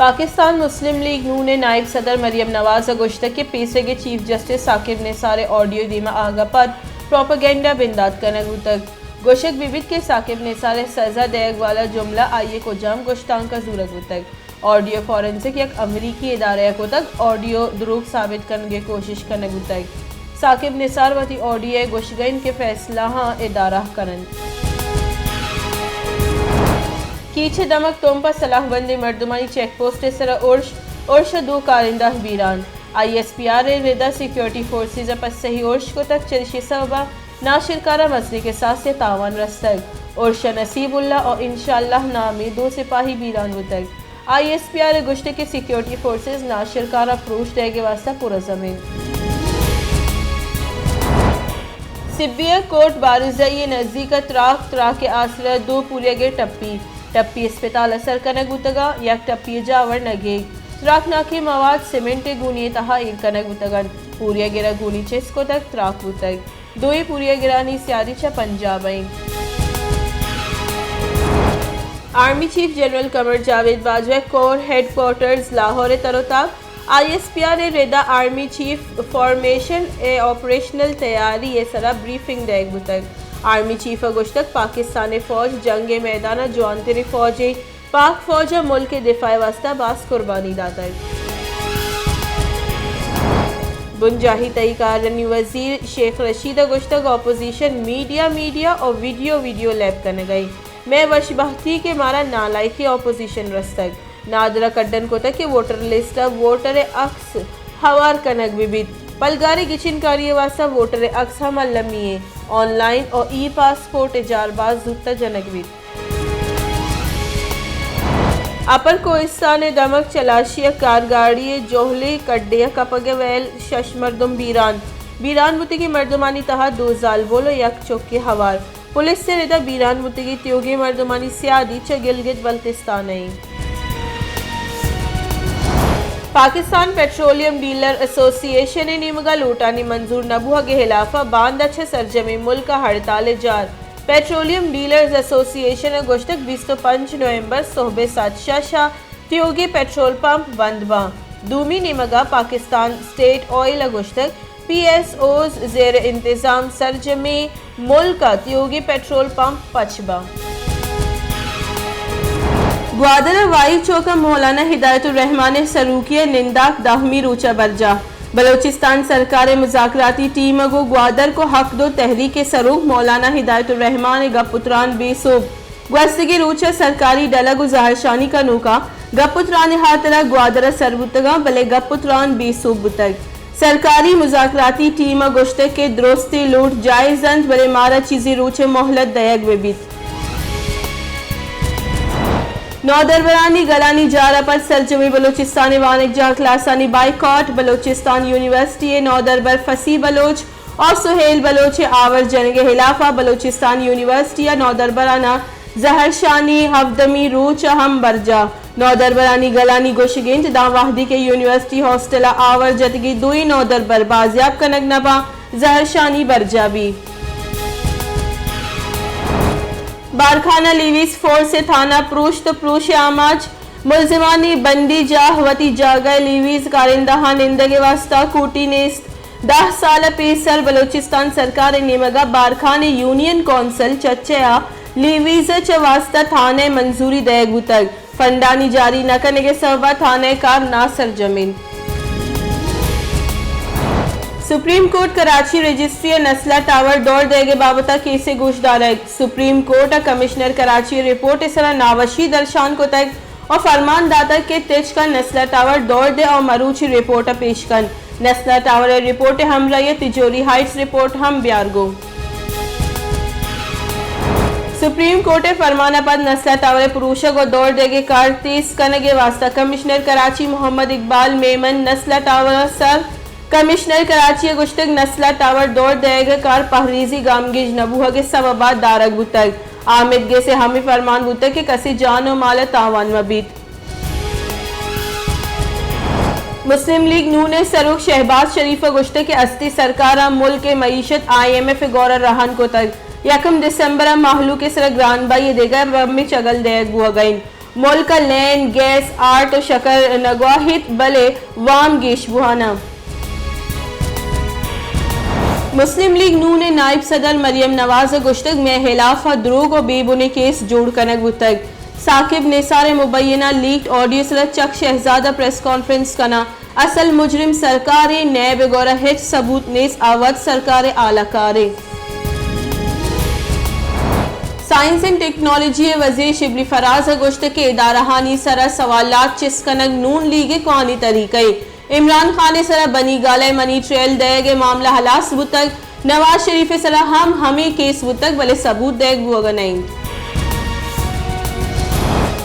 پاکستان مسلم لیگ نون ءِ نائب صدر مریم نواز ءَ گوشتگ کہ پیسریگیں چیف جسٹس ثاقب نثار ءِ آڈیو ءِ دیما آہگ ءَ پد پروپیگنڈا بندات کنگ بوتگ۔ گوشگ بہ بیت کہ ثاقب نثار ءِ سزا دئیگ والا جملہ آئی ءِ کجام گوشتانک ءَ زورگ بوتگ۔ آڈیو فورنزک یک امریکی ادارہ ءَ کتگ، آڈیو دروگ ثابت کنگ ءِ کوشش کنگ بوتگ۔ ثاقب نثار وتی آڈیو ءِ گوشگ ءَ انت کہ فیصلہاں ادارہ کن انت۔ کیچ ءِ دمگ تمپ ءَ سلاہ بندیں مردمانی چیک پوسٹ ءِ سرا ارش، ارش ءَ دو کارندہ بیران۔ آئی ایس پی آر ءِ ردا سیکورٹی فورسز ءَ پسہی ارش کتگ، چریشی سبب ءَ ناشرکار ءَ مزنیں کساسے ءِ تاوان رستگ۔ ارش ءَ نصیب اللہ ءُ انشاءاللہ نامیں دو سپاہی بیران بوتگ۔ آئی ایس پی آر ءَ گوشتگ کہ سیکورٹی فورسز ناشرکار ءَ پروش دئیگ ءِ واستہ پرعزم انت۔ سبی ءِ کورٹ بارزئی ءِ نزیک ءَ تراک، تراک ءِ آسرا دو پوریگ ءِ ٹپی، ٹپی اسپتال ءَ سر کنگ بوتگ ءُ یک ٹپی ءِ جاور نگیگ۔ تراکناکیں مواد سیمنٹ ءِ گونی ءِ تہا ایر کنگ بوتگ انت۔ پوریگ ءَ را گونی چست کتگ، تراک بوتگ۔ دوئیں پوریگرانی سیادی چہ پنجاب ءَ انت۔ آرمی چیف جنرل قمر جاوید باجوہ ءِ کور ہیڈ کوارٹرز لاہور ءِ تر ءُ تاب، آئی ایس پی آر ءِ ردا آرمی چیف فارمیشن ءِ آپریشنل تیاری ءِ سرا بریفنگ دئیگ بوتگ۔ آرمی چیف ءَ گوشتگ پاکستان ءِ فوج جنگ ءِ میدان ءَ جوانتریں فوجے، پاک فوج ءَ ملک ءِ دفاع ءِ واستہ باز قربانی داتگ۔ بنجاہی تہی کارانی وزیر شیخ رشید ءَ گوشتگ اپوزیشن میڈیا، میڈیا ءُ ویڈیو، ویڈیو لیب کنگ ءَ انت۔ مئے وش بہتی کہ مارا نالائقیں اپوزیشن رستگ۔ نادر ءَ کڈن کتگ کہ ووٹر لسٹ ءَ ووٹر ءِ عکس ہوار کنگ بہ بیت۔ پلگاریں گچین کاری ءِ واستہ ووٹر ءِ عکس ہم المی ایں۔ آن لائن ءُ ای پاسپورٹ ءِ جار باز زوت ءَ جنگ بیت۔ اپر کوہستان ءِ دمگ چلاشی ءَ کارگاڑی ءِ جہلیں کڈے ءَ کپگ ءِ ویل، شش مردم بیران۔ بیران بوتگیں مردمانی تہا دو زالبول ءُ یک چکے ہوار۔ پولیس ءِ ردا بیران بوتگیں تیوگیں مردمانی سیادی چہ گلگت بلتستان ءَ انت۔ پاکستان پیٹرولیم ڈیلر ایسوسی ایشن ءِ نیمگا لوٹانی منظور نہ بوہگ ءِ ہلاف ءَ باندا چہ سرجمیں ملک ءَ ہڑتال ءِ جار۔ پیٹرولیم ڈیلرز ایسوسی ایشن ءَ گوشتگ بیست ءُ پنچ نومبر سہب ءِ ساعت شش ءَ تیوگیں پیٹرول پمپ بند باں۔ دومی نیمگا پاکستان اسٹیٹ آئل ءَ گوشتگ پی ایس اوز زیر انتظام سرجمیں ملک ءَ تیوگیں پیٹرول پمپ پچ باں۔ گوادر ءِ وائی چوک ءَ مولانا ہدایت الرحمان ءِ سروکی ءَ ننداک دہمی روچ ءَ برجاہ۔ بلوچستان سرکار ءِ مذاکراتی ٹیم ءَ گوں گوادر کو حق دو تحریک ءِ سروک مولانا ہدایت الرحمان ءِ گپ ءُ تران بے سوب۔ گوستگیں روچ ءَ سرکاری ڈلگ ءُ زہرشانی کنوکاں گپ ءُ تران ءِ ہاترا گوادر ءَ سر بوتگاں، بلے گپ ءُ تران بے سوب بوتگ۔ سرکاری مذاکراتی ٹیم ءَ گوشتگ کہ درستیں لوٹ جائز انت، بلے مارا چیزے روچ ءِ مہلت دئیگ بہ بیت۔ نودربرانی گلانی جار ءَ پد سرجمیں بلوچستان ءِ وانگجاہ کلاسانی بائیکاٹ، بلوچستان یونیورسٹی ءِ نودربر فصیح بلوچ ءُ سہیل بلوچ ءِ آور جنگ ءِ ہلاف ءَ بلوچستان یونیورسٹی ءِ نودربراناں زہرشانی ہبدمی روچ ءَ ہم برجاہ۔ نودربرانی گلانی گوشگ انت داں وہدی کہ یونیورسٹی ہاسٹل ءَ آور جتگیں دوئیں نودربر بازیاب کنگ نہ باں، زہرشانی برجاہ بیت۔ بارکھان ءَ لیویز فورس ءِ تھانہ پروشت، پروش ءِ آماچ، ملزمانی بندی جاہ وتی جاگہ ءَ، لیویز کارندہاں نندگ ءِ واستہ کوٹی نیست۔ دہ سال ءَ پیسر بلوچستان سرکار ءِ نیمگ ءَ بارکھان ءِ یونین کونسل چچے ءَ لیویز ءَ چہ واستہ تھانہ ءِ منظوری دئیگ بوتگ، فنڈانی جاری نہ کنگ ءِ سبب ءَ تھانہ ءِ کار ناسرجم انت۔ سپریم کورٹ کراچی رجسٹری ءَ نسلا ٹاور دور دئیگ ءِ بابت ءَ کیسے گوش دارگ۔ سپریم کورٹ ءَ کمشنر کراچی ءِ رپورٹ ءِ سرا ناوشی درشان کتگ ءُ فرمان داتگ کہ تچک ءَ نسلا ٹاور دور دے ءُ مروچی رپورٹ ءَ پیش کن۔ نسلا ٹاور ءِ رپورٹ ءِ ہمراہی ءَ تجوری ہائٹس رپورٹ ہم بیار گوں۔ سپریم کورٹ ءِ فرمان ءَ پد نسلا ٹاور ءِ پروشگ ءُ دور دیگ ءِ کار تیز کنگ ءِ واستہ کمشنر کراچی محمد اقبال میمن نسلا ٹاور ءَ سر۔ کمشنر کراچی ءَ گوشتگ نسلا ٹاور دور دئیگ ءِ کار پہریزی گامگیج نہ بوہگ ءِ سبب ءَ دارگ بوتگ۔ آمید گس ءِ ہمے فرمان بوتگ کہ کسے جان ءُ مال ءَ تاوان مہ بیت۔ مسلم لیگ نون ءِ سروک شہباز شریف ءَ گوشتگ کہ استی سرکار ءَ ملک ءِ معیشت آئی ایم ایف ءِ گور ءَ رہن کتگ۔ یکم دسمبر ءَ مہلوک ءِ سرا گران بہی ءِ دگہ بمے چگل دئیگ بوہگ ءَ انت۔ ملک ء لین، گیس، آرٹ و شکر نہ گواہیت، بلے وام گیش بوہاناں۔ مسلم لیگ نون ء نائب صدر مریم نواز ء گوشتگ، مئے ہلاف ء دروگ و بے بنیں کیس جوڑ کنگ بوتگ۔ ثاقب نثار ء مبینہ لیکڈ آڈیو سرا چک شہزاد ء پریس کانفرنس کناں۔ اصل مجرم سرکارے، نیب ء گورا ہچ ثبوت نیست، آ وت سرکار ء آلہ کارے۔ سائنس اینڈ ٹیکنالوجی ء وزیر شبلی فراز ء گوشت کہ ادارہانی سرا سوالات چست کنگ نون لیگ ء کوہنیں طریقہ ء۔ عمران خان ء سرا بنی گالہ ء منی ٹریل دئیگ ء معاملہ ہلاس بوتگ، نواز شریف ء سرا ہم ہمے کیس بوتگ، بلے ثبوت دئیگ بوہگ ء نہ انت۔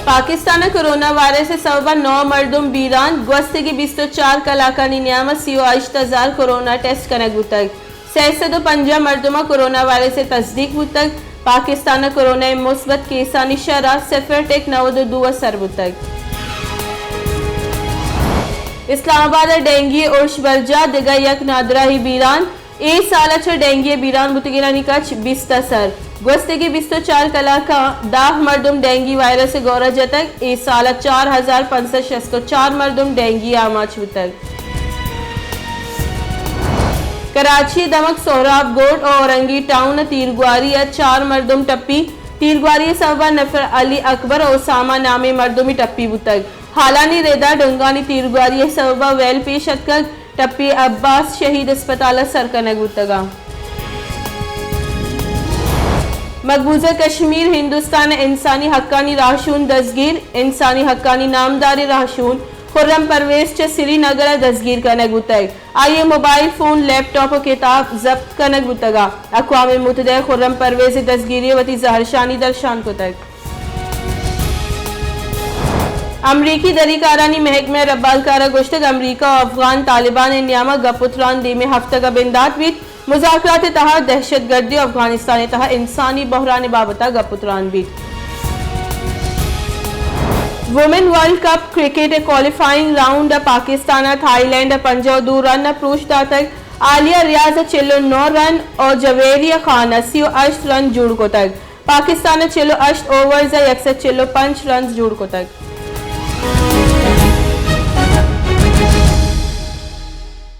پاکستان ء کرونا وائرس ء سبب ء نو مردم بیران، گوستگیں بیست و چار کلاکانی نیام ء سی و ہشت ہزار کرونا ٹیسٹ کنگ بوتگ۔ سئے سد و پنجاہ مردم ء کرونا وائرس ء تصدیق بوتگ۔ پاکستان ء کرونا ء مثبت کیسانی شرح صفر ٹک نود و دو ء سر بوتگ۔ اسلام آباد ء ڈینگی ء ارش برجاہ، دگہ یک نادراہی بیران۔ اے سال ء چہ ڈینگی ء بیران بوتگینانی کچ بیست ء سر۔ گوستگیں بیست و چار کلاکاں دہ مردم ڈینگی وائرس ء گورا جتگ۔ اے سال ء چار ہزار پنچ سد شست و چار مردم ڈینگی ء آماچ بوتگ۔ کراچی ء دمگ سہراب گورڈ ء اورنگی ٹاؤن ء تیرگواری ء چار مردم ٹپی۔ تیرگواری ء سبب ء نفر علی اکبر ء اسامہ نامیں مردمے ٹپی بوتگ۔ ہالانی ردا ڈنگانی تیرگواری ء سبب ء ویل پیش اتکگ۔ ٹپی عباس شہید اسپتال ء سر کنگ بوتگ ء۔ مقبوضہ کشمیر، ہندوستان ء انسانی حقانی راہشون دزگیر۔ انسانی حقانی نامداریں راہشون خرم پرویز چہ سری نگر ء دزگیر کنگ بوتگ۔ آئی ء موبائل فون، لیپ ٹاپ ء کتاب ضبط کنگ بوتگ ء اقوام متحدہ ء خرم پرویز ء دزگیری ء وتی زہرشانی درشان کتگ۔ امریکی دری کارانی محکمہ ء ربالکار ء گوشتگ، امریکہ ء افغان طالبان ء نیام ء گپ ء تران دیمے ہفتگ ء بندات بیت۔ مذاکرات ء تہا دہشت گردی ء افغانستان ء تہا انسانی بحران ء بابت ء گپ ء تران بیت۔ وومن ورلڈ کپ کرکٹ ء کوالیفائنگ راؤنڈ ء پاکستان ء تھائی لینڈ ء پنجاہ ء دو رن ء پروش داتگ۔ عالیہ ریاض ء چل ء نو رن ء جویریہ خان ء سی ء ہشت رن جوڑ کتگ۔ پاکستان ء چل ء ہشت اوورز ء یک سد چل ء پنچ رنز جوڑ کتگ۔